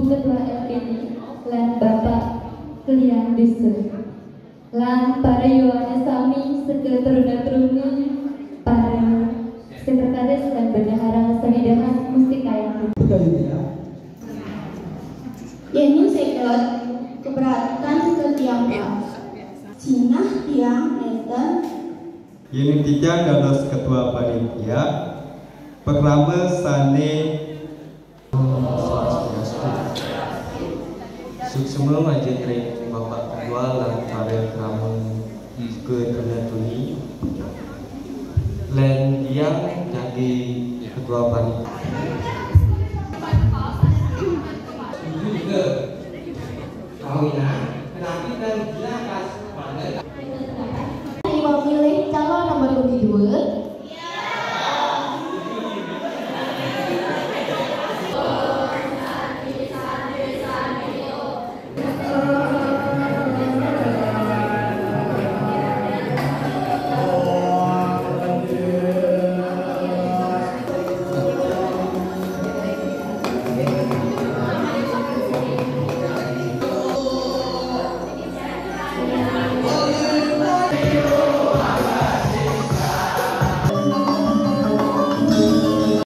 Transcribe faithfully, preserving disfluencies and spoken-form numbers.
Ketua R P D, lan Bapak Klian Dusun. Lan para yowana sami seka truna-truni, para sekretaris lan bendahara sawidahan mustikayang. Yeni seket keberatan ke tiang, Pak. Jinah tiang nenten. Yeni titiang dados ketua panitia, pakrama sane. Suksma majeng ring Bapak Ketua lan para krama, ketua tuni. Lan tiang jagi ketua panitia. Setuju juga. Kawinan, tetapi kan dia